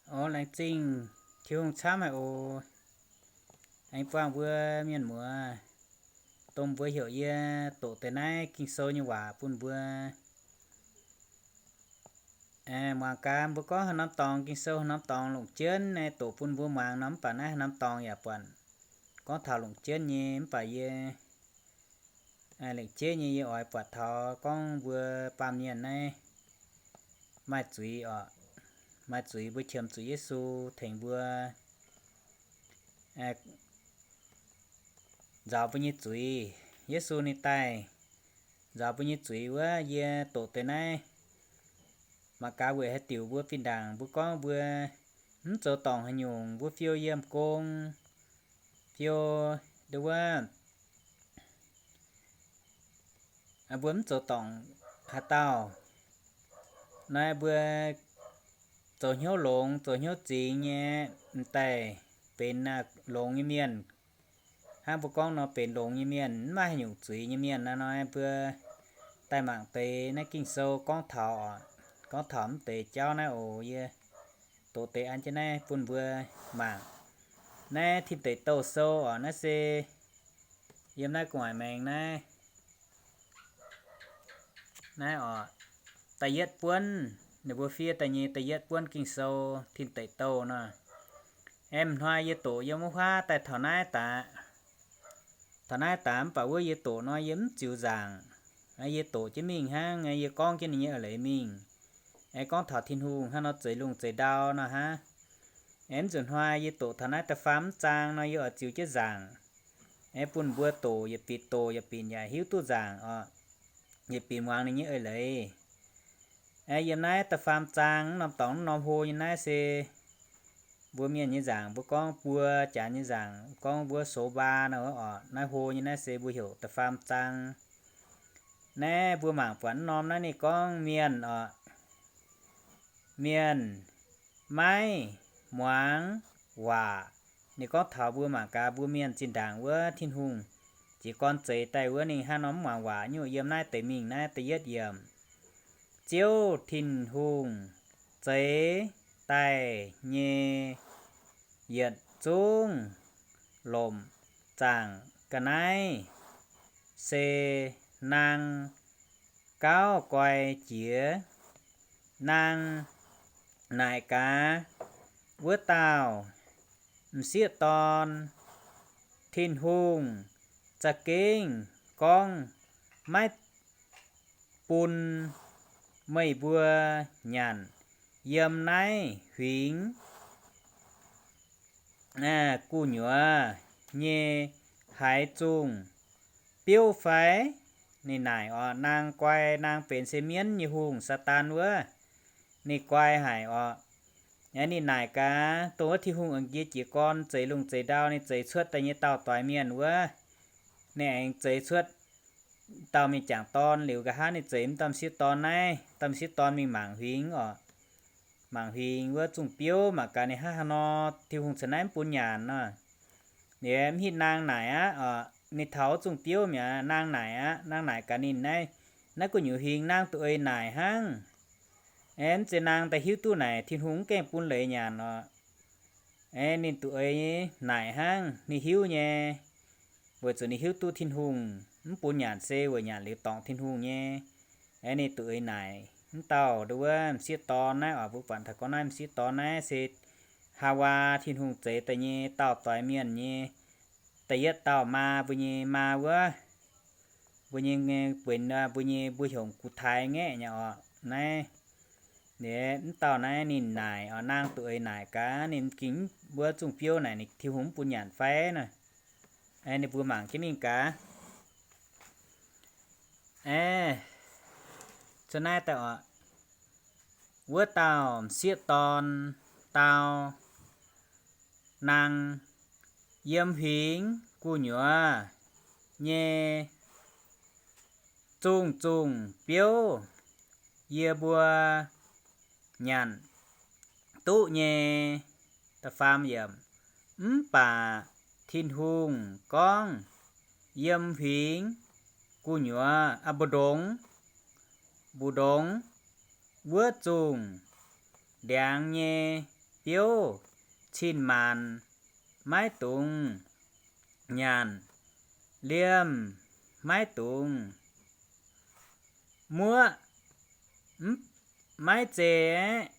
O, laengz zingh Tin-Hungh camv haic oc. Aengx buangh mbuo mienh muoz, dongh mbuo heuc yie doqc deix naaiv Ging-Sou nyei waac bun mbuo. Muangx gaax mbuo gorngv haaix norm dorngx Ging-Sou, haaix norm dorngx longc jienv naaiv doqc bun mbuo muangx nor, mv baac naaiv haaix norm dorngx yaac buatc gorngv taux longc jienv nyei, mv baac yie lengc jeiv nyei yie oix buatc taux gorngv mbuo baamh mienh naaiv maaih zuiz oc, maaih zuiz mbuo qiemx zuqc Yesu tengx mbuo nzaaux mbuo nyei zuiz. Yesu ninh daaih nzaaux mbuo nyei zuiz wuov, yie doqc deix naaiv mangc gaax weic haaix diuc mbuo fih ndaangc mbuo gorngv mbuo mv zoux dorngc haaix nyungc, mbuo fiou yiem gong, fiou nduov wuov, mbuo mv zoux dorngc haaix dauh nor, mbuo zoux hnyouv longx, zoux hnyouv zingx nyei, m'daaih benx longx nyei mienh. Hnangv mbuo gorngv nor, benx longx nyei mienh, mv maaih haaix nyungc zuiz nyei mienh naaiv nor, mbuo daaih mangc deix naaiv Ging-Sou gorngv taux, gorngv taux mv deix jauv naaiv oc. Yie doqc deix an jienv naaiv bun mbuo mangc. Naaiv Tin Deic Douh Sou oc, naaiv se yiem naaiv gu'nguaaic maengx naaiv, naaiv oc, da'yietv buonv, ninh mbuo fiev daaih nyei da'yietv buonv Ging-Sou, Tin Deic Douh nor. Aeqv, hnoi yie doqc yiem wuov huaav daaih taux naaiv daaih, taux naaiv daaih mv baac wuov yie doqc nor yie mv ziux nzaangc. Yie doqc jienv mingh hnangv, yie gorngv jienv ninh nyei eix leiz mingh. Aeqv, gorngv taux Tin-Hungh hnangv nor, zeix lungh zeix ndau nor hnangv. Aeqv, mv nzunc hnoi yie doqc taux naaiv da'faam mv zaang nor yie oix ziux jienv nzaangc. Aeqv, bun mbuo doqc yietc binc, doqc yietc binc yaac hiuv duqv nzaangc oc, yietc binc muangx ninh nyei eix leiz. Aeqv, yiem naaiv da'faam zaang norm dorngx norm hlo nyei naaiv se mbuo mienh nyei nzaangc, mbuo gorngv buo jaax nyei nzaangc gorngv wuov sou mbaa nor oc. Naaiv hlo nyei naaiv se mbuo heuc da'faam zaang. Naaiv mbuo mangc buatc norm naaiv ninh gorngv mienh oc, mienh maiv muangx waac. Ninh gorngv taux mbuo mangc gaax mbuo mienh zinh ndaangc wuov Tin-Hungh jiez gorn zeix daaih wuov ninh hnangv nor mv muangx waac nyungc. Yiem naaiv deix mingh naaiv da'yietv yiemc, Ziouv Tin-Hungh zeix daaih nyei yietc zungv lomc zaangc ga'naaiv se naang gauv guai jiex. Naang naaic gaax wuov dauh m'sieqv dorn, Tin-Hungh za'gengh gorngv maiv bun meih mbuo nyanc yiem naaiv huingx gu'nyuoz nyei haaix zungh biouv fai? Ninh naaic oc, naang guai, naang benx se mienv nyei hungh, Saadaan wuov. Ninh guai haic oc. Ninh naaic gaax, dongh wuov Tin-Hungh aengx jiex jiez gorn zeix lungh zeix ndau, ninh zeix cuotv daaih nyei dauh doix mienh wuov, ninh aengx zeix cuotv dauh mienh jangc dorn liuz, nqa'haav ninh zeix mv dauh m'sieqv dorn naaiv, dauh m'sieqv dorn mingh mangc huingx oc. Mangc huingx wuov zungh biouv, mangc gaax ninh hnangv haaix nor, Tin-Hungh ceix naaiv mv bun nyanc nor. Ninh mv hitv naang naaic aqv oc. Ninh taux wuov zungh biouv mi'aqv, naang naaic aqv. Naang naaic gaax ninh naaiv, naaiv gu'nyuoz huingx naang duqv eix naaic hnangv. Aeqv, mv zeiz naang daaih hiuv duqv naaic Tin-Hungh mv gaengh bun leiz nyanc oc. Aeqv, ninh duqv eix naaic hnangv, ninh hiuv nyei. Weic zuqc ninh hiuv duqv Tin-Hungh mv bun nyanc se weic nyanc liuz dorngc Tin-Hungh nyei. Aeqv, ninh duqv eix naaic. Mv dauh nduov wuov m'sieqv dorn naaiv oc, mbuo buatc taux gorngv naaiv m'sieqv dorn naaiv se Haawaa, Tin-Hungh zeix daaih nyei dauh doix mienh nyei da'yietv dauh maa, mbuo nyei maa wuov, mbuo nyei, benx mbuo nyei, mbuo heuc gu taaix ngaeqv nyei oc. Naaiv, mv dauh naaiv ninh naaic oc, naang duqv eix naaic gaax ninh ging wuov zungh biouv naaic ninh Tin-Hungh mv bun nyanc fai nor. Aeqv, ninh mbuo mangc jienv mingh gaax. Aeqv, cuotv naaiv daaih oc. Wuov dauh m'sieqv dorn dau, Naang, yiem huingx gu'nyuoz nyei zungh zungh biouv yie mbuo nyanc duqv nyei. Mv baac Tin-Hungh gorngv, yiem huingx gu'nyuoz, mbu'ndongx, mbu'ndongx wuov zungh ndiangx nyei biouv, cin-maanc maiv dungx nyanc, liemh maiv dungx muoqv, mv, maiv zei aeqv,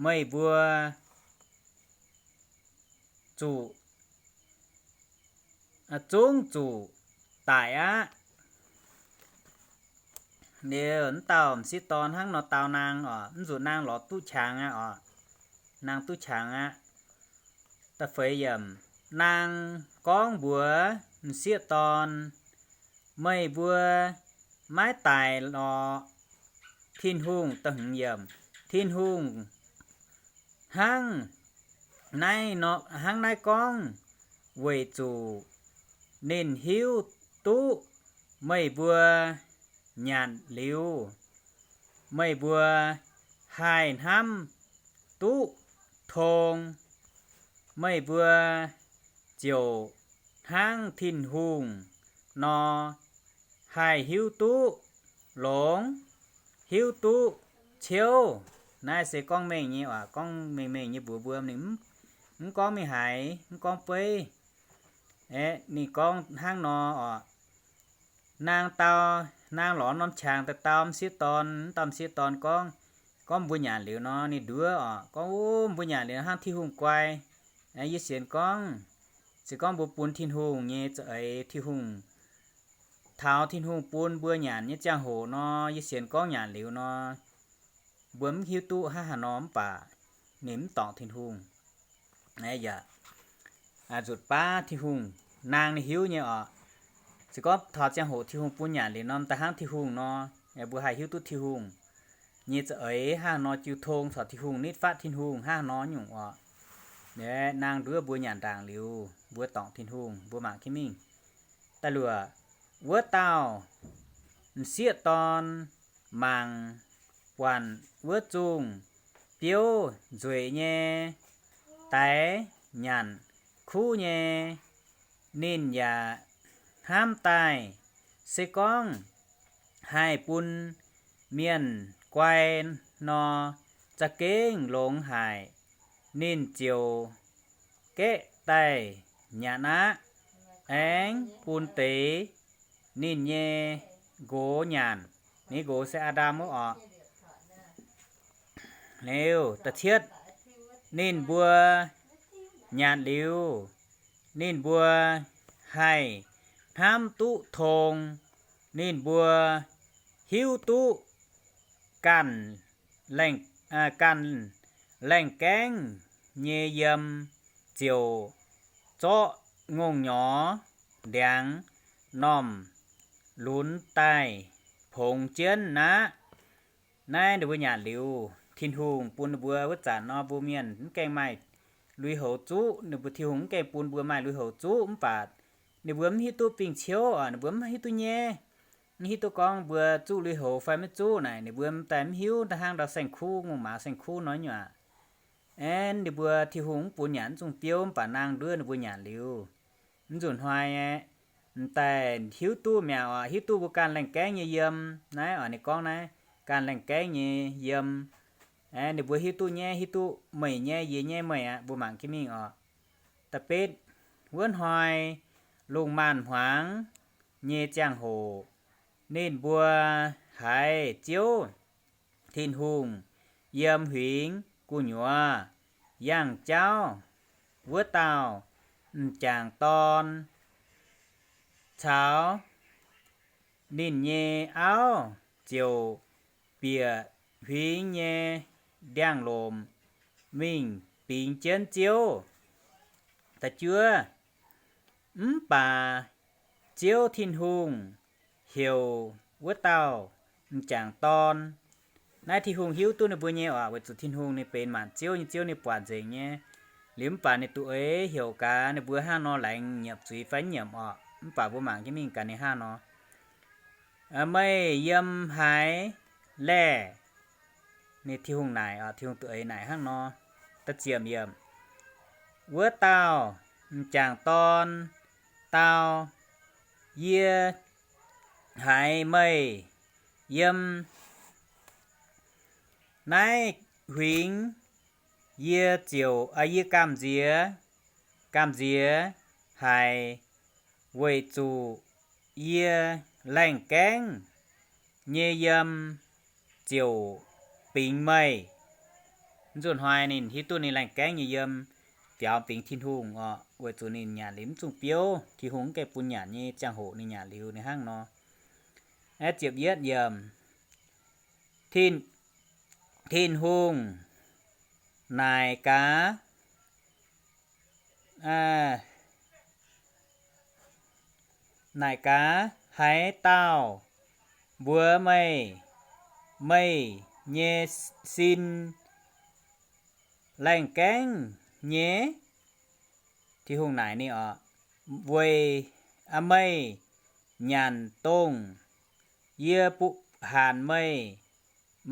meih mbuo zuqc, zungv zuqc daic aqv. Liuz mv dauh m'sieqv dorn hnangv nor dau naang oc, mv nzunc naang lorz duqv qangx aqv oc. Naang duqv qangx aqv. Da'feix yiemc, naang gorngv mbuox m'sieqv dorn, meih mbuo maiv daic lorqc. Tin-Hungh, Tin-Hungh hnangv naaiv nor, hnangv naaiv gorngv weic zuqc ninh hiuv duqv meih mbuo nyanc liuz, meih mbuo haih hnamv duqv tong, meih mbuo ziouc hnangv Tin-Hungh nor haih hiuv duqv longx, hiuv duqv ciouv. Naaiv se gorngv mengh nyei oc, gorngv mengh mengh nyei mbuox mbuo, ninh mv gorngv mingh haaix, mv gorngv beiv. Aeqv, ninh gorngv hnangv nor oc. Naang dau, naang lorz norm qangx daaih dau m'sieqv dorn, dauh m'sieqv dorn gorngv, gorngv mbuo nyanc liuz nor, ninh nduov oc, gorngv, Ov, mbuo nyanc liuz hnangv Tin-Hungh guai. Yie sienx gorngv, se gorngv mbuo bun Tin-Hungh nyei za'eix, Tin-Hungh, taux Tin-Hungh bun mbuo nyanc nyei ziangh hoc nor, yie sienx gorngv nyanc liuz nor, mbuo mv hiuv duqv hnangv haaix nor mv baac ninh mv dorngc Tin-Hungh. Yaac nzutc baav Tin-Hungh, naang ninh hiuv nyei oc. Se gorngv taux ziangh hoc Tin-Hungh bun nyanc liuz norm daaih hnangv Tin-Hungh nor, mbuo haih hiuv duqv Tin-Hungh nyei za'eix hnangv haaix nor jiu tong caux Tin-Hungh nitv fatv Tin-Hungh hnangv haaix nor nyungc oc. Naang nduov mbuo nyanc ndaangc liuz, mbuo dorngc Tin-Hungh, mbuo mangc jienv mingh. Da'luoqc, wuov dauh m'sieqv dorn mangc buatc wuov zungh biouv nzueic nyei, daix nyanc kuv nyei, ninh yaac hnamv daaih, se gorngv haih bun mienh guai nor, za'gengh longx haic. Ninh ziouc gaeqv daaih nyanc aqv. Aengx bun deix ninh nyei nqox nyanc. Ninh nqox se Aa^ndam wuov oc. Liuz, da'cietv, ninh mbuo nyanc liuz, ninh mbuo haih hnamv duqv tong. Ninh mbuo hiuv duqv ganh laengh, ganh laengh gaengv nyei yiem ziouc zorqv ngongh nyorx ndiangx normh lunx daaih pongx jienv aqv. Naaiv ninh mbuo nyanc liuz, Tin-Hungh bun ninh mbuo wuov zanc nor, mbuo mienh mv gaengh maaih lui-houx zuqv, ninh mbuo Tin-Hungh mv gaengh bun mbuo maaih lui-houx zuqv mv baac ninh mbuo mv hiuv duqv bingh ciouv oc, ninh mbuo mv hiuv duqv nyaiv, mv hiuv duqv gorngv mbuo zuqv lui-houx fai maiv zuqv naaic, ninh mbuo daaih mv hiuv, hnangv ndau saeng-kuv, ngongh maaz saeng-kuv nor nyungc aqv. Aeqv, ninh mbuo Tin-Hungh mv bun nyanc naaiv zungh biouv mv baac naang nduov ninh mbuo nyanc liuz, mv nzunc hnoi aeqv, m'daaih hiuv duqv mi'aqv oc, hiuv duqv mbuo ganh laengh gaengv nyei yiem. Naaiv oc, ninh gorngv naaiv ganh laengh gaengv nyei yiem. Aeqv, ninh mbuo hiuv duqv nyaiv, hiuv duqv meih nyaiv, yie nyaiv meih aqv. Mbuo mangc jienv mingh oc. Da'betv, wuov hnoi lungh maanz-hmuangx nyei ziangh hoc, ninh mbuo haiz Ziouv Tin-Hungh yiem huingx gu'nyuoz yangh jauv. Wuov dauh m'jangc dorn caux ninh nyei auv ziouc bieqc huingx nyei ndiangx-lomc mingh bingx jienv Ziouv. Da'juov, mv baac Ziouv Tin-Hungh heuc wuov dauh m'jangc dorn. Naaiv Tin-Hungh hiuv duqv ninh mbuo nyei oc, weic zuqc Tin-Hungh ninh benx maanc Ziouv nyei Ziouv, ninh buatc nzengc nyei. Liuz mv baac ninh duqv eix heuc gaax ninh mbuo hnangv nor laengz nyiemc zuiz fai nyiemc oc. Mv baac mbuo mangc jienv mingh gaax ninh hnangv nor. Meih yiem haaix laeh? Ninh Tin-Hungh naaic oc, Tin-Hungh duqv eix naaic hnangv nor. Da'ziepc yiemc, wuov dauh m'jangc dorn dau, yie haiz meih yiem naaiv huingx yie ziouc, yie gamh nziex, gamh nziex haic, weic zuqc yie laengh gaengv nyei yiem ziouc bingx meih. Nzunc hnoi ninh hiuv duqv ninh laengh gaengv nyei yiem biaux bingx Tin-Hungh oc, weic zuqc ninh nyanc liuz mv zungh biouv, Tin-Hungh mv gaengh bun nyanc nyei ziangh hoc ninh nyanc liuz ninh hnangv nor. Ziepc yietv yiemc, Tin-Hungh naaic gaax, naaic gaax, Haaix dauh mbuox meih, meih nyei sin laengh gaengv nyei? Tin-Hungh naaic ninh oc, Weic meih nyanc dongh yie bu- hanc meih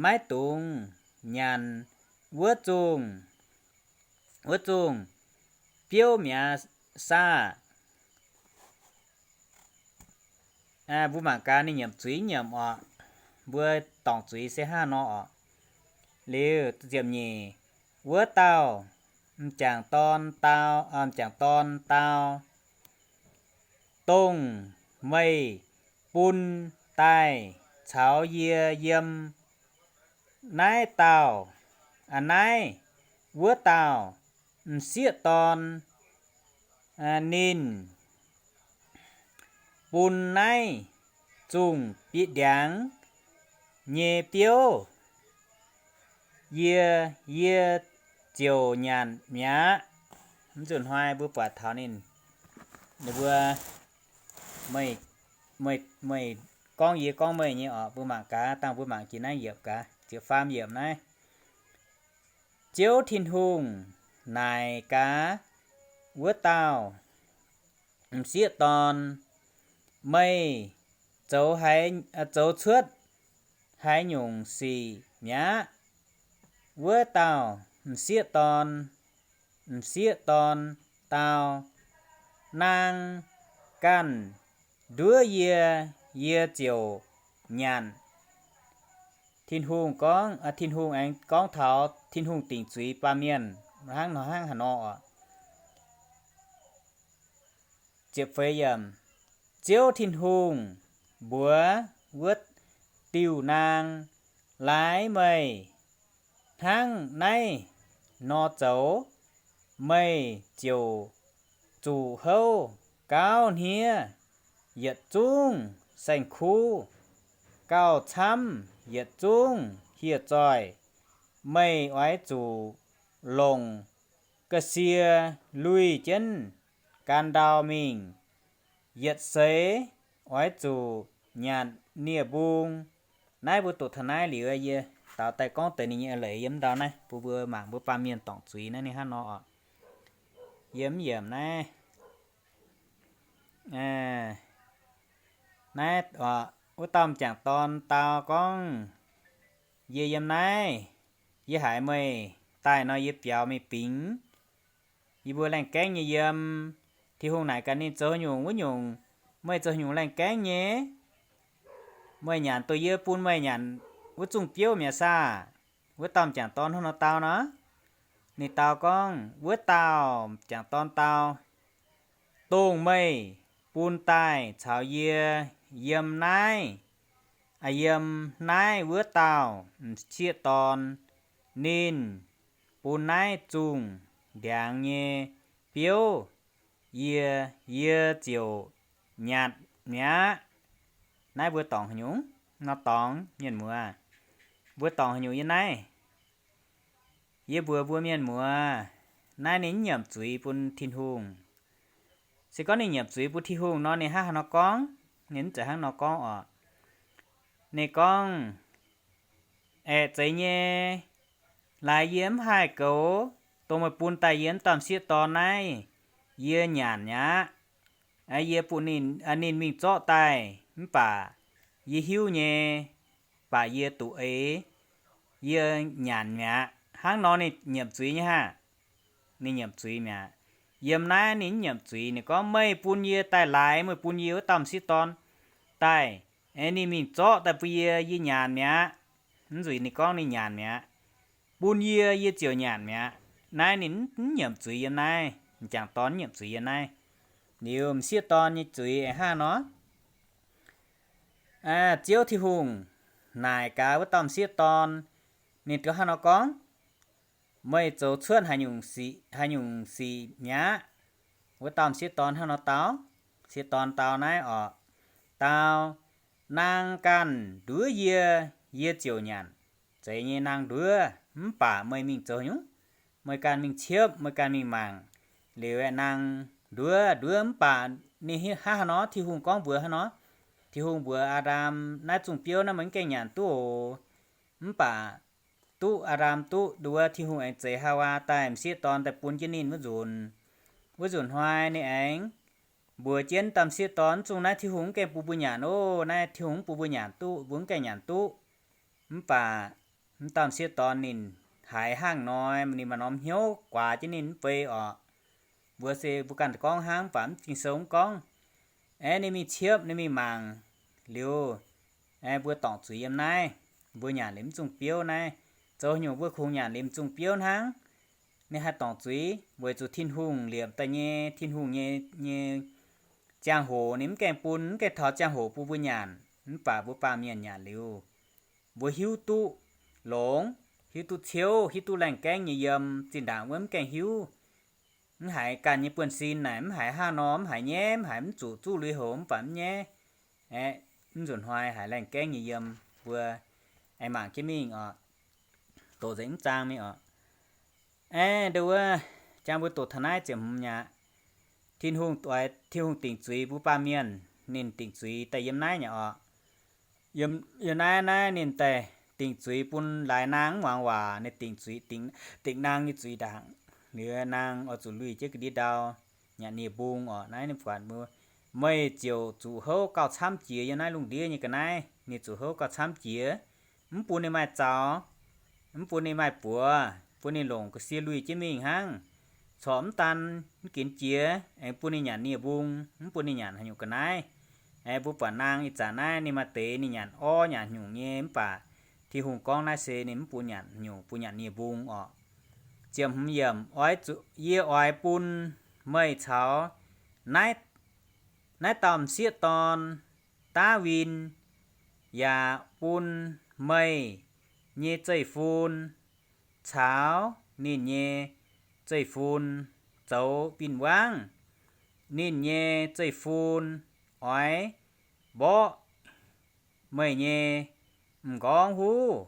maiv dungx nyanc wuov zungh, wuov zungh biouv mi'aqv saah? Mbuo mangc gaax ninh nyiemc zuiz nyiemc oc. Mbuo dorngc zuiz se hnangv nor oc. Liuz ziepc nyeic, wuov dauh m'jangc dorn dau, m'jangc dorn dau, Dongh meih bun daaih caux yie yiem naaiv dauh, naaiv wuov dauh m'sieqv dorn, ninh bun naaiv zungh bieqc ndiangx nyei biouv yie, yie ziouc nyanc mi'aqv. Mv nzunc hnoi mbuo buatc taux ninh, ninh mbuo, meih, meih gorngv yie gorngv meih nyei oc. Mbuo mangc gaax, dangh mbuo mangc jiex naaiv yiemc gaax, ziepc faam yiemc naaiv. Ziouv Tin-Hungh naaic gaax wuov dauh m'sieqv dorn, Meih zoux, zoux cuotv haaix nyungc sic mi'aqv? Wuov dauh m'sieqv dorn, m'sieqv dorn dau, Naang ganh nduov yie, yie ziouc nyanc. Tin-Hungh gorngv, Tin-Hungh aengx gorngv taux Tin-Hungh dingc zuiz baamh mienh hnangv nor, hnangv haaix nor oc. Ziepc feix yiemc, Ziouv Tin-Hungh mbuox wuov diuh naang, Laaix meih hnangv naaiv nor zoux, meih ziouc zuqc houv gauv hniev yietc zungv saeng-kuv, gauh camv yietc zungv hieh zoih. Meih oix zuqc longc ga'sie luih jienv gan ndau mingh. Yietc seix oix zuqc nyanc nie-mbung. Naaiv mbuo doqc taux naaiv liuz, yie daux daaih gorngv deix ninh nyei eix leiz yiem ndau naaiv bun mbuo mangc mbuo baamh mienh dorngc zuiz naaiv ninh hnangv nor oc. Yiem yiemc naaiv, naaiv, wuov dauh m'jangc dorn dau gorngv, Yie yiem naaiv, yie haiz meih daaih nor yie biaux mingh bingx. Yie mbuo laengh gaengv nyei yiem. Tin-Hungh naaic gaax ninh zoux nyungc wuov nyungc, Meih zoux nyungc laengh gaengv nyei? Meih nyanc duqv yie bun meih nyanc wuov zungh biouv mi'aqv saah? Wuov dauh m'jangc dorn hnangv nor dau nor. Ninh dau gorngv, Wuov dauh m'jangc dorn dau, Dongh meih bun daaih caux yie yiem naaiv, yiem naaiv wuov dauh m'sieqv dorn, ninh bun naaiv zungh ndiangx nyei biouv yie, yie ziouc nyanc mi'aqv. Naaiv mbuo dorngc haaix nyungc nor? Dorngc mienh muoz, mbuo dorngc haaix nyungc yiem naaiv? Yie mbuox mbuo mienh muoz, naaiv ninh mv nyiemc zuiz bun Tin-Hungh. Se gorngv ninh nyiemc zuiz bun Tin-Hungh nor, ninh hnangv haaix nor gorngv? Ninh mv zeiz hnangv nor gorngv oc. Ninh gorngv, Aeqv, zeiz nyei. Laaix yie mv haih goux, dongh meih bun daaih yie wuov dauh m'sieqv dorn naaiv, yie nyanc mi'aqv. Yie bun ninh, ninh mingh zorqv daaih, mv baac yie hiuv nyei, baac yie duqv eix, yie nyanc mi'aqv. Hnangv nor ninh nyiemc zuiz nyei haah? Ninh nyiemc zuiz mi'aqv. Yiem naaiv ninh mv nyiemc zuiz. Ninh gorngv, Meih bun yie daaih laaix, meih bun yie wuov dauh m'sieqv dorn daaih, ninh mingh zorqv daaih bun yie, yie nyanc mi'aqv. Mv zuqc ninh gorngv ninh nyanc mi'aqv. Bun yie, yie ziouc nyanc mi'aqv. naaiv ninh mv nyiemc zuiz yiem naaiv, m'jangc dorn mv nyiemc zuiz yiem naaiv. Liuz m'sieqv dorn nyei zuiz aengx hnangv nor, Ziouv Tin-Hungh naaic gaax wuov dauh m'sieqv dorn, ninh duqv hnangv nor gorngv, Meih zoux cuotv haaix nyungc sic, haaix nyungc sic mi'aqv? Wuov dauh m'sieqv dorn hnangv nor dau, m'sieqv dorn dau naaiv oc, dau, Naang ganh nduov yie, yie ziouc nyanc. Zeiz nyei, naang nduov, mv baac meih mingh zoux nyungc, meih ganh mingh ciepv, meih ganh mingh mangc. Liuz aeqv, naang nduov, nduov mv baac ninh hnangv haaix nor, Tin-Hungh gorngv mbuox hnangv nor, Tin-Hungh mbuox Aa^ndam, Naaiv zungh biouv naaiv meih mv gaengh nyanc duqv oc. Mv baac duqv Aa^ndam duqv nduov, Tin-Hungh aengx zeix Haawaa daaih m'sieqv dorn daaih bun jienv ninh wuov nzunc. Wuov nzunc hnoi ninh aengx mbuox jienv dauh m'sieqv dorn, Zungh naaiv Tin-Hungh mv gaengh bun mbuo nyanc oc. Naaiv Tin-Hungh mv bun mbuo nyanc duqv, mbuo mv gaengh nyanc duqv. Mv baac mv dauh m'sieqv dorn ninh haiz hnangv nor, ninh maaih norm hnyouv guaax jienv ninh mv bei oc. Mbuo se mbuo ganh gorngv hnangv, mv baac mv Ging-Sou mv gorngv. Aeqv, ninh mingh ciepv, ninh mingh mangc liuz, aeqv, mbuo dorngc zuiz yiem naaiv, mbuo nyanc liuz mv zungh biouv naaiv, zoux haaix nyungc mbuo kungx nyanc liuz mv zungh biouv hnangv. Ninh haih dorngc zuiz weic zuqc Tin-Hungh liepc daaih nyei, Tin-Hungh nyei, nyei ziangh hoc ninh mv gaengh bun, mv gaengh taux ziangh hoc bun mbuo nyanc. Mv baac mbuo baamh mienh nyanc liuz, mbuo hiuv duqv longx, hiuv duqv ciouv, hiuv duqv laengh gaengv nyei yiem. Zinh ndaangc wuov mv gaengh hiuv, mv haiz ganh nyei buonv-sin naaic, mv haiz hnangv nor, mv haiz nyaiv, mv haiz mv zuqc zuqv lui-houx mv baac mv nyaiv. Aeqv, mv nzunc hnoi haiz laengh gaengv nyei yiem, mbuo aengx mangc jienv mingh oc. Doqc nzengc mv zaang mingh oc. Aeqv, ndo wuov, jang mbuo doqc taux naaiv ziepc hmz mi'aqv. Tin-Hungh, Tin-Hungh dingc zuiz mbuo baamh mienh, ninh dingc zuiz daaih yiem naaiv nyei oc. Yiem, yiem naaiv, naaiv ninh daaih dingc zuiz bun laaix naang mv muangx waac, ninh dingc zuiz, dingc, dingc naang nyei zuiz ndaangc. Liuz naang oix zuqc luih jienv ga'ndiev ndau, nyanc nie-mbung oc. Naaiv ninh buatc mbuo, meih ziouc zuqc houv gauh camv jiex yiem naaiv lungh ndiev nyei ga'naaiv. Ninh zuqc houv gauh camv jiex, mv bun ninh maaih zaux, mv bun ninh maaih buoz, bun ninh longc ga'sie luih jienv mingh hnangv. Corc mv daan mv ginx jiex, aengx bun ninh nyanc nie-mbung, mv bun ninh nyanc haaix nyungc ga'naaiv. Aeqv, mbuo buatc naang ih zanc naaiv ninh maaih deix ninh nyanc orv nyanc nyungc nyei, mv baac Tin-Hungh gorngv naaiv se ninh mv bun nyanc nyungc, bun nyanc nie-mbung oc. Ziepc hmz yiemc, oix zuqc, yie oix bun meih caux naaiv, naaiv dauh m'sieqv dorn, Ndaawin, yaac bun meih nyei zeiv-fun caux ninh nyei zeiv-fun zoux win-wangv. Ninh nyei zeiv-fun oix mborqv meih nyei m'nqorngv huv.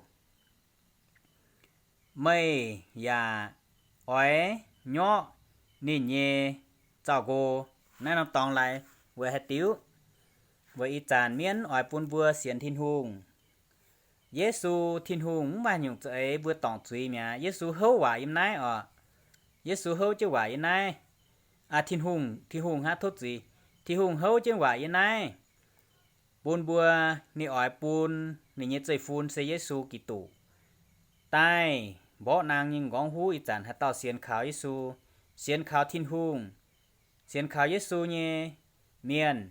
Meih yaac oix nyorqv ninh nyei zaux-nqo. Naaiv norm dorngx laaix weic haaix diuc? Weic ih zanc mienv oix bun mbuo sienx Tin-Hungh. Yesu, Tin-Hungh mv maaih nyungc za'eix mbuo dorngc zuiz mi'aqv. Yesu houv waac yiem naaiv oc. Yesu houv jienv waac yiem naaiv. Aa, Tin-Hungh, Tin-Hungh hnangv, tov zuiz, Tin-Hungh houv jienv waac yiem naaiv bun mbuo. Ninh oix bun ninh nyei zeiv-fun se Yesu Giduc daaih mborqv naang nyei m'nqorngv huv. Ih zanc haaix dauh sienx kaux Yesu, sienx kaux Tin-Hungh, sienx kaux Yesu nyei mienh,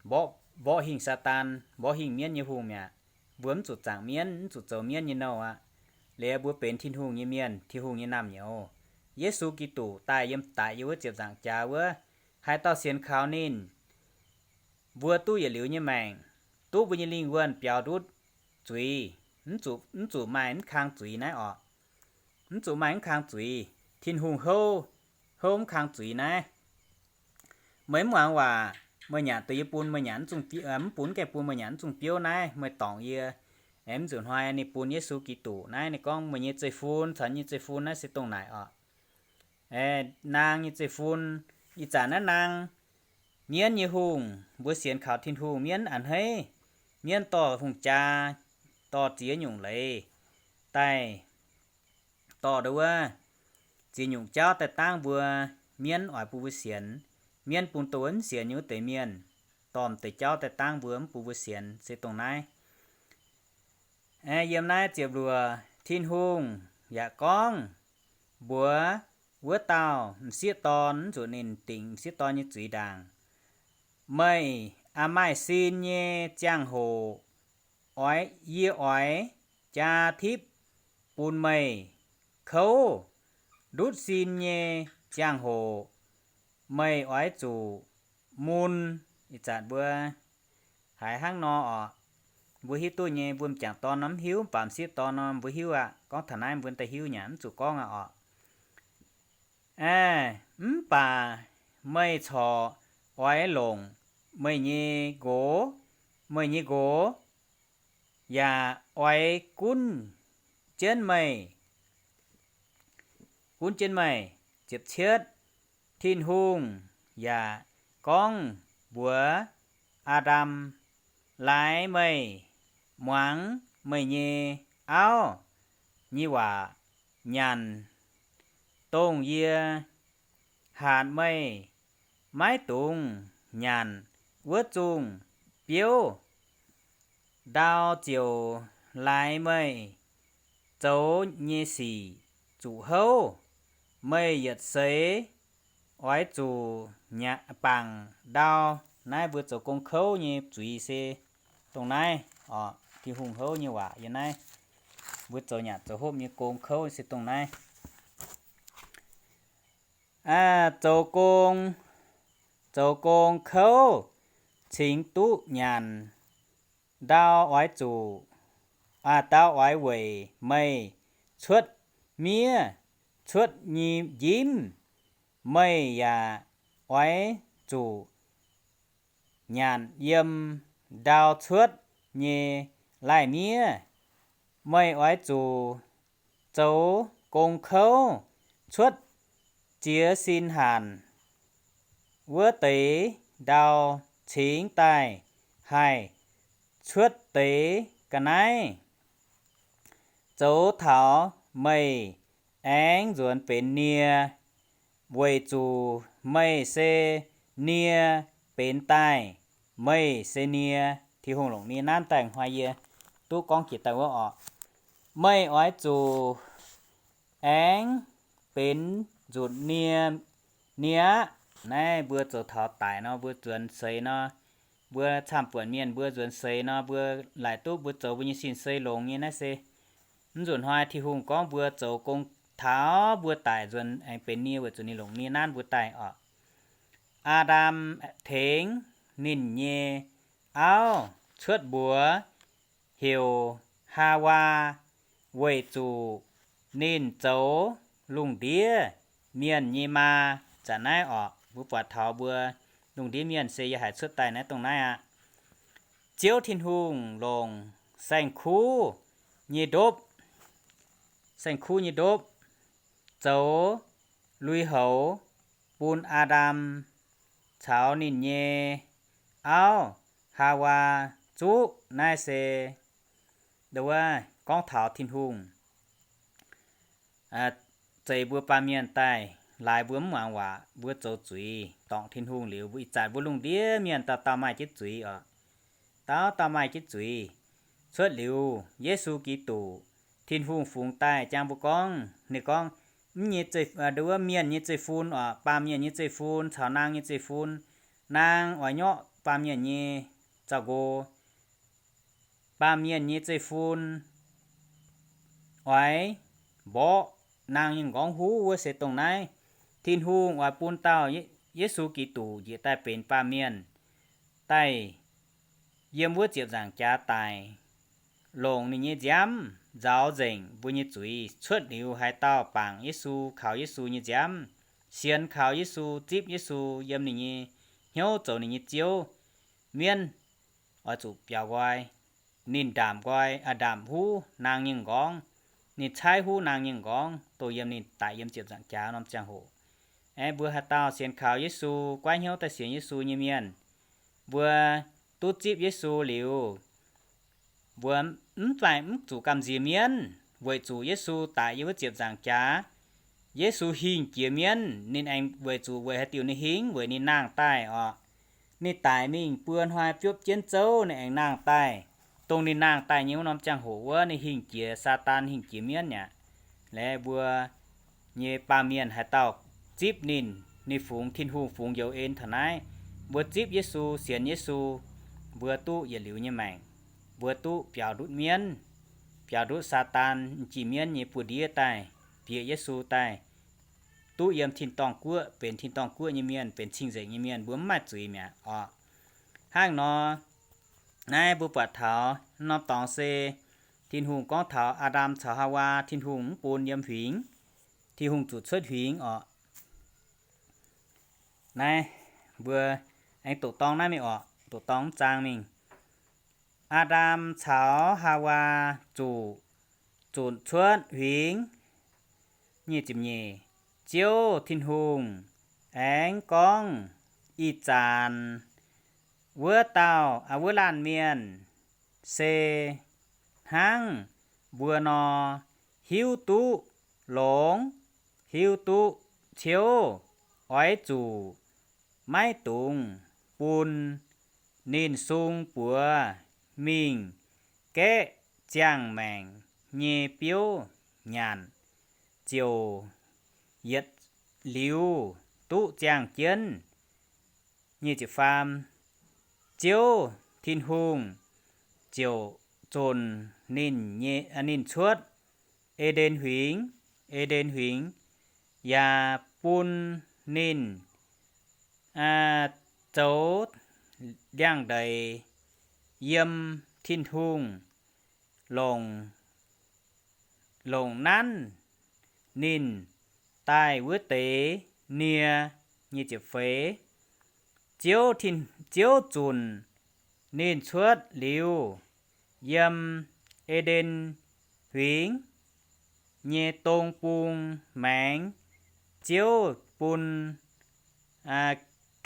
mborqv, mborqv hingh Saadaan, mborqv hingh mienv nyei hungh mi'aqv. Mbuo mv zuqc zaangc mienv, mv zuqc zoux mienv nyei nouh aqv. Liuz mbuo benx Tin-Hungh nyei mienh, Tin-Hungh nyei naamh nyouz. Yesu Giduc daaih yiem daic yiem wuov ziepc nzaangc jaax wuov, haaix dauh sienx kaux ninh, mbuo duqv yietc liuz nyei maengc, duqv mbuo nyei lingh wuonh biaux ndutv zuiz, mv zuqc, mv zuqc maaih mv kang zuiz naaiv oc. Mv zuqc maaih mv kang zuiz. Tin-Hungh houv, houv mv kang zuiz naaiv. Meih mv muangx waac, meih nyanc deix yie bun meih nyanc mv zungh biouv, mv bun gaengh bun meih nyanc mv zungh biouv naaiv, meih dorngc yie, aengx mv zuqc hnoi ninh bun Yesu Giduc naaiv. Ninh gorngv meih nyei zeiv-fun caux yie nyei zeiv-fun naaiv se dongh naaic oc. Naang nyei zeiv-fun, ih zanc naaiv naang, mienv nyei hungh, mbuo sienx kaux Tin-Hungh, mienv a'hneiv, mienv dorh hungh jaa, dorh ziex nyungc leiz daaih, dorh ndo wuov ziex nyungc jauv daaih dangv mbuo. Mienv oix bun mbuo sienx, mienv bun dongh wuov mv sienx nyei wuov deix mienh, dorh m'deix jauv daaih dangv mbuo, mv bun mbuo sienx, se dongh naaiv. Yiem naaiv ziepc luoqc, Tin-Hungh yaac gorngv mbuox wuov dauh m'sieqv dorn, mv zuqc ninh dingc m'sieqv dorn nyei zuiz ndaangc, meih a'maaih sin nyei ziangh hoc, oix, yie oix jaa tipv bun meih kouv. ndutv sin nyei ziangh hoc, meih oix zuqc mun. Ih zanc mbuo haiz hnangv nor oc, mbuo hiuv duqv nyei. Mbuo m'jangc dorn nor mv hiuv, mv baac m'sieqv dorn nor mbuo hiuv aqv. Gorngv taux naaiv mbuo daaih hiuv nyei, mv zuqc gorngv aqv oc. Aa, mv baac meih corc oix longc meih nyei nqox, meih nyei nqox yaac oix gunv jienv meih, gunv jienv meih. Ziepc cietv, Tin-Hungh yaac gorngv mbuox Aa^ndam, Laaix meih muangx meih nyei auv nyei waac nyanc, dongh yie hatc meih maiv dungx nyanc wuov zungh biouv. Ndau ziouc laaix meih zoux nyei sic zuqc houv. Meih yietc seix oix zuqc bangc ndau. Naaiv mbuo zoux gong kouv nyei zuiz se dongh naaiv oc. Tin-Hungh houv nyei waac yiem naaiv. Mbuo zoux nyanc zoux hopv nyei gong kouv se dongh naaiv. Zoux gong, zoux gong kouv cingx duqv nyanc. Ndau oix zuqc, aa, ndau oix weic meih cuotv miev, cuotv nyei njimv. Meih yaac oix zuqc nyanc yiem ndau cuotv nyei lai-miev. Meih oix zuqc zoux gong kouv cuotv ziex sin hanc wuov deix ndau cingx daaih haih cuotv deix ga'naaiv zoux taux meih aengx nzuonx benx nie, weic zuqc meih se nie benx daaih, meih se nie. Tin-Hungh longc nie nanv daaih hnoi yie duqv gorngv jiex daaih wuov oc. Meih oix zuqc aengx benx nzunc nie, nie aqv. Naaiv mbuo zoux taux daic nor, mbuo nzuonx seix nor, mbuo camv-buonc mienh mbuo nzuonx seix nor, mbuo laaic duqv mbuo zoux mbuo nyei sin-sei longx nyei. Naaiv se mv nzunc hnoi Tin-Hungh gorngv mbuo zoux gong taux mbuo daic nzuonx aengx benx nie weic zuqc ninh longc nie nanv mbuo daaih oc. Aa^ndam tengx ninh nyei auv cuotv mbuox heuc Haawaa, weic zuqc ninh zoux lungh ndiev mienh nyei maa. Zanc naaiv oc, mbuo buatc taux mbuo lungh ndiev mienh se yie haiz cuotv daaih naaiv dongh naaiv aqv. Ziouv Tin-Hungh longc saeng-kuv nyei ndopv, saeng-kuv nyei ndopv zoux lui-houx bun Aa^ndam caux ninh nyei auv, Haawaa, zuqv. Naaiv se wuov gorngv taux Tin-Hungh zeix mbuo baamh mienh daaih, laaix mbuo mv muangx waac, mbuo zoux zuiz dorngc Tin-Hungh liuz, mbuo ih zanc mbuo lungh ndiev mienh dauh dauh maaih jienv zuiz oc. Dauh dauh maaih jienv zuiz. Cuotv liuz Yesu Giduc, Tin-Hungh fungx daaih jangx mbuo gorngv, ninh gorngv, mv nyei, wuov mienh nyei zeiv-fun oc, baamh mienh nyei zeiv-fun caux naang nyei zeiv-fun. Naang oix nyorqv baamh mienh nyei zaux-nqo. Baamh mienh nyei zeiv-fun oix mborqv naang nyei m'nqorngv huv. Wuov se dongh naaiv, Tin-Hungh oix bun dauh Yesu Giduc njiec daaih benx baamh mienh, daaih yiem wuov ziepc nzaangc jaax daic, longc ninh nyei nziaamv nzaaux nzengc mbuo nyei zuiz. Cuotv liuz haaix dauh bangc Yesu, kaux Yesu nyei nziaamv, sienx kaux Yesu, zipv Yesu yiem ninh nyei hnyouv zoux ninh nyei Ziouv, mienv oix zuqc biaux nqoi. Ninh ndaamc nqoi, aa, ndaamc huv naang nyei m'nqorngv. Ninh caaiv huv naang nyei m'nqorngv, dongh yiem ninh daic yiem ziepc nzaangc jaax norm ziangh hoc. Aeqv, mbuo haaix dauh sienx kaux Yesu, goiv hnyouv daaih sienx Yesu nyei mienh, mbuo duqv zipv Yesu liuz, mbuo mv fai mv zuqc gamh nziex mienv, weic zuqc Yesu daic yiem wuov ziepc nzaangc jaax. Yesu hingh jiex mienv, ninh aengx weic zuqc weic haaix diuc ninh hingh? Weic ninh nangh daaih oc. Ninh daic mingh buo hnoi biopv jienv zouv, ninh aengx nangh daaih. Dongh ninh nangh daaih nyei wuov norm ziangh hoc wuov, ninh hingh jiex Saadaan, hingh jiex mienv aqv. Laaix mbuo nyei baamh mienh haaix dauh zipv ninh, ninh fungx Tin-Hungh fungx youz en taux naaiv. Mbuo zipv Yesu, sienx Yesu, mbuo duqv yietc liuz nyei maengc. Mbuo duqv biaux ndutv mienv, biaux ndutv Saadaan m'jih mienv nyei buoz-ndiev daaih, bieqc Yesu daaih, duqv yiem tin-dorngh guoqv, benx tin-dorngh guoqv nyei mienh, benx cing-nzengc nyei mienh, mbuo mv maaih zuiz mi'aqv oc. Hnangv nor, naaiv mbuo buatc taux norm dorngx se Tin-Hungh gorngv taux Aa^ndam caux Haawaa, Tin-Hungh mv bun yiem huingx, Tin-Hungh zuqc cuotv huingx oc. Naaiv mbuo aengx doqc dorng naaiv mingh oc, doqc dorng mv zaang mingh. Aa^ndam caux Haawaa zuqc zunc cuotv huingx. Nyic ziepc nyeic, Ziouv Tin-Hungh aengx gorngv, Ih zanc wuov dauh, wuov laanh mienh se hnangv mbuo nor, hiuv duqv longx, hiuv duqv ciouv, oix zuqc maiv dungx bun ninh sung buoz mingh gaeqv ziangh maengc nyei biouv nyanc, ziouc yietc liuz duqv ziangh jienv. Ziouv Tin-Hungh ziouc zunc ninh, ninh cuotv E^nden Huingx, E^nden Huingx, yaac bun ninh zoux liangx-ndeic yiem Tin-Hungh longc, longc nanv ninh daaih wuov deix nie. Nyic ziepc feix, Ziouv zunc ninh cuotv liuz, yiem E^nden Huingx nyei dong bung maengx, Ziouv bun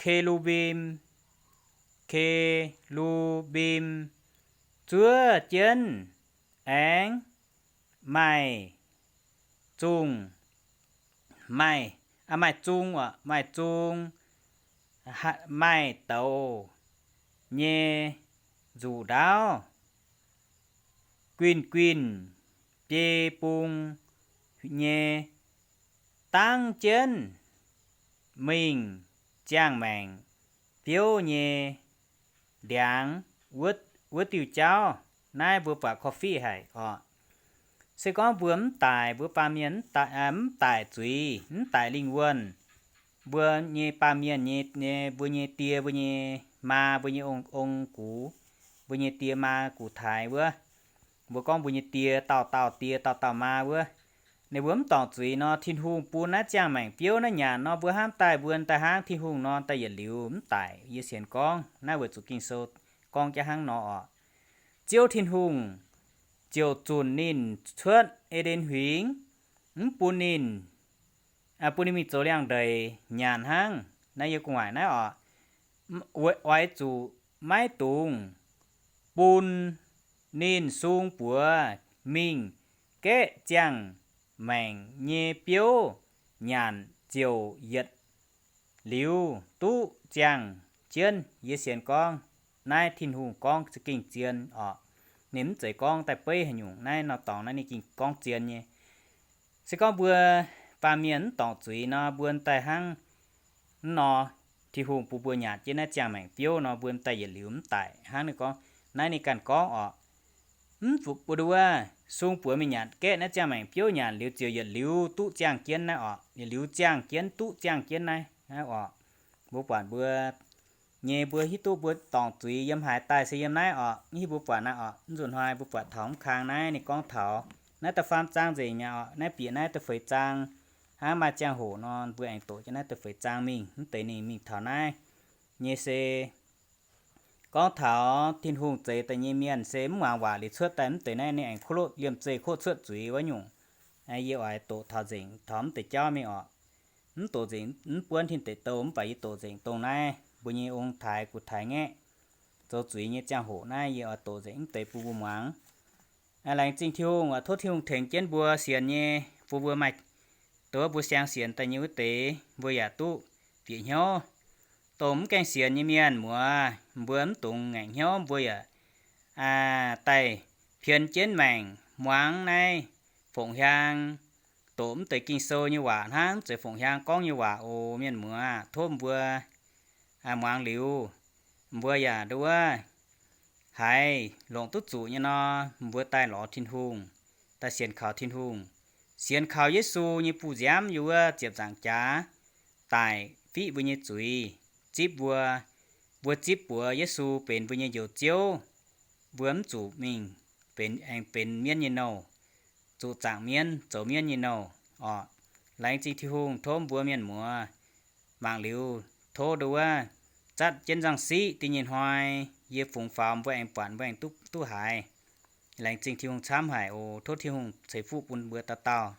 Ke^lu^mbim, Ke^lu^mbim zuov jienv, aengx maaih zung, maaih, maaih zung, maaih zung, maaih douz nyei nzuqc ndaauv, guinh guinh biei bung nyei, dangv jienv mingh ziangh maengc biouv nyei ndiangx wuov diuh jauv. Naaiv mbuo buatc korv-fiqv haic oc. Se gorngv mbuo mv daic, mbuo baamh mienh mv daic zuiz, mv daic lingh wuonh, mbuo nyei baamh mienh nyei, mbuo nyei die, mbuo nyei maa, mbuo nyei ong, ong gux, mbuo nyei die maa gux taaix wuov, mbuo gorngv mbuo nyei die, dauh dauh die, dauh dauh maa wuov, ninh mbuo mv dorngc zuiz nor, Tin-Hungh bun naaiv ziangh maengc biouv naaiv nyanc nor, mbuo hnamv daaih mbuo daaih hnangv Tin-Hungh nor daaih yietc liuz mv daic. Yie sienx gorngv naaiv weic zuqc Ging-Sou gorngv jaax hnangv nor oc. Ziouv Tin-Hungh ziouc zunc ninh cuotv E^nden Huingx, mv bun ninh, bun ninh mingh zoux liangx-ndeic nyanc hnangv. Naaiv yie gu'nguaaic naaiv oc. Oix zuqc maiv dungx bun ninh sung buoz mingh gaeqv ziangh maengc nyei biouv nyanc ziouc yietc liuz duqv ziangh jienv. Yie sienx gorngv naaiv Tin-Hungh gorngv za'gengh zien oc. Ninh mv zeiz gorngv daaih beiv haaix nyungc. Naaiv norm dorngx naaiv ninh gengh gorngv zien nyei. Se gorngv mbuo baamh mienh mv dorngc zuiz nor, mbuo daaih hnangv mv nor, Tin-Hungh bun mbuo nyanc jienv naaiv ziangh maengc biouv nor, mbuo daaih yietc liuz mv daic hnangv. Ninh gorngv, naaiv ninh ganh gorngv oc. Mv zuqc bun wuov sung buoz mingh nyanc gaeqv naaiv ziangh maengc biouv nyanc liuz ziouc yietc liuz duqv ziangh jienv naaiv oc. Yietc liuz ziangh jienv, duqv ziangh jienv naaiv oc. Mbuo buatc mbuo nyei, mbuo hiuv duqv mbuo dorngc zuiz yiem haaix daaih se yiem naaiv oc. Hiuv mbuo buatc naaiv oc, mv nzunc hnoi mbuo buatc taux mv kang naaiv ninh gorngv taux naaiv da'faam zaang nzengc mi'aqv oc. Naaiv bieqc naaiv da'feix zaang hnangv maaih ziangh hoc nor, mbuo aengx doqc jienv naaiv da'feix zaang mingh. Mv deix ninh mingh taux naaiv nyei se gorngv taux Tin-Hungh zeix daaih nyei mienh se mv muangx waac liuz cuotv daaih mv deix naaiv ninh aengx kuv loqv liemh zeih kuv cuotv zuiz wuov nyungc. Yie oix doqc taux nzengc taux mv deix jauv mingh oc. Mv doqc nzengc mv buonv tin deic douh, mv baac yie doqc nzengc dongh naaiv mbuo nyei ong-taaix gux-taaix ngaeqv zoux zuiz nyei ziangh hoc naaiv yie oix doqc nzengc mv deix bun mbuo muangx. Laengz zingh Tin-Hungh, tov Tin-Hungh tengx jienv mbuo sienx nyei, bun mbuo maaih, dongh mbuo siang sienx daaih nyei wuov deix mbuo yaac duqv bieqc hnyouv. Dongh mv gaengh sienx nyei mienh muoz, mbuo mv dungx ngaengc hnyouv, mbuo yaac daaih pien jienv maengc muangx naaiv fongc hiaang, doqc mv deix Ging-Sou nyei waac hnangv, mv zeiz fongc hiaang gorngv nyei waac oc. Mienh muoz, tov mbuo muangx liuz, mbuo yaac nduov haiz longc duqv zuqc nyei nor, mbuo daaih lorz Tin-Hungh, daaih sienx kaux Tin-Hungh, Sienx kaux Yesu nyei bu nziaamv yiem wuov ziepc nzaangc jaax daic fiqv mbuo nyei zuiz, zipv mbuo. Mbuo zipv buoz Yesu benx mbuo nyei Njoux Ziouv, mbuo mv zuqc mingh benx, aengx benx mienv nyei nouh, zuqc zaangc mienv zoux mienv nyei nouh orqc. Laengz zingh Tin-Hungh tov mbuo mienh muoz mangc liuz, tov ndo wuov zatv jienv nzangc siqv dingh nyei hnoi, yie fungx faaux mbuo aengx buatc, mbuo aengx duqv, duqv haiz. Laengz zingh Tin-Hungh camv haic oc. Tov Tin-Hungh ceix fuqv bun mbuo dauh dauh.